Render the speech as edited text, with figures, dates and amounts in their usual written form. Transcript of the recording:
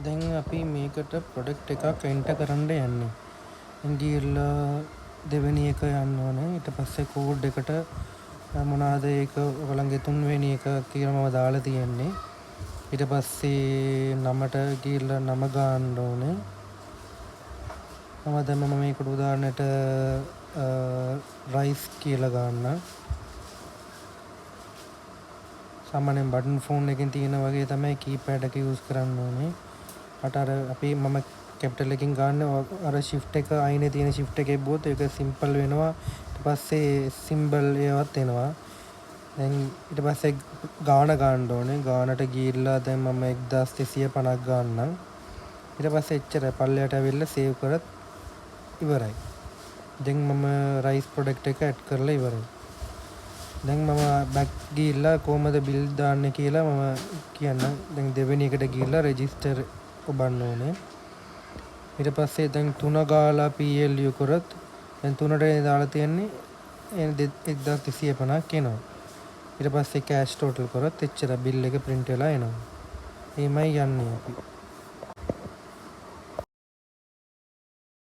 දැන් අපි මේකට ප්‍රොඩක්ට් එකක් එන්ටර් කරන්න යන්නේ. දැන් ගිහිල්ලා දෙවෙනි එක යන්න ඕනේ. ඊට පස්සේ කෝඩ් එකට මොනවාද ඒක ඔයගොල්ලන්ගේ තුන්වෙනි එක කියලා මම දාලා තියෙන්නේ. ඊට පස්සේ නමට ගිහිල්ලා නම ගන්න ඕනේ. මම දැන් මම මේකට උදාහරණයට රයිස් කියලා ගන්නම්. සාමාන්‍යයෙන් බටන් ෆෝන් එකෙන් තියෙන වගේ තමයි කීපෑඩ් එක යූස් කරන්න ඕනේ. මට අර අපි මම කැපිටල් එකකින් ගන්න අර ෂිෆ්ට් එක අයිනේ තියෙන ෂිෆ්ට් එක එබ්බුවොත් ඒක සිම්පල් වෙනවා. ඊට පස්සේ සිම්බල් ඒවත් එනවා. දැන් ඊට පස්සේ ගාන ගන්න ඕනේ. ගානට ගිහිල්ලා දැන් මම 1250ක් ගන්නම්. ඊට පස්සේ එච්චරයි. පල්ලෙහාට ඇවිල්ලා සේව් කරත් ඉවරයි. දැන් මම රයිස් ප්‍රොඩක්ට් එක ඇඩ් කරලා ඉවරයි. දැන් මම බැක් ගිහිල්ලා කොහමද බිල් දාන්නේ කියලා මම කියන්නම්. දැන් දෙවෙනි එකට ගිහිල්ලා රෙජිස්ටර් ඔබන්න ඕනේ. ඊට පස්සේ දැන් තුන ගාලා PLU කරොත් දැන් තුනට දාලා තියෙන්නේ 1250ක් එනවා. ඊට පස්සේ කෑෂ් ටෝටල් කරොත් එච්චර බිල් එක ප්‍රින්ට් වෙලා එනවා. එහෙමයි යන්නේ අපි.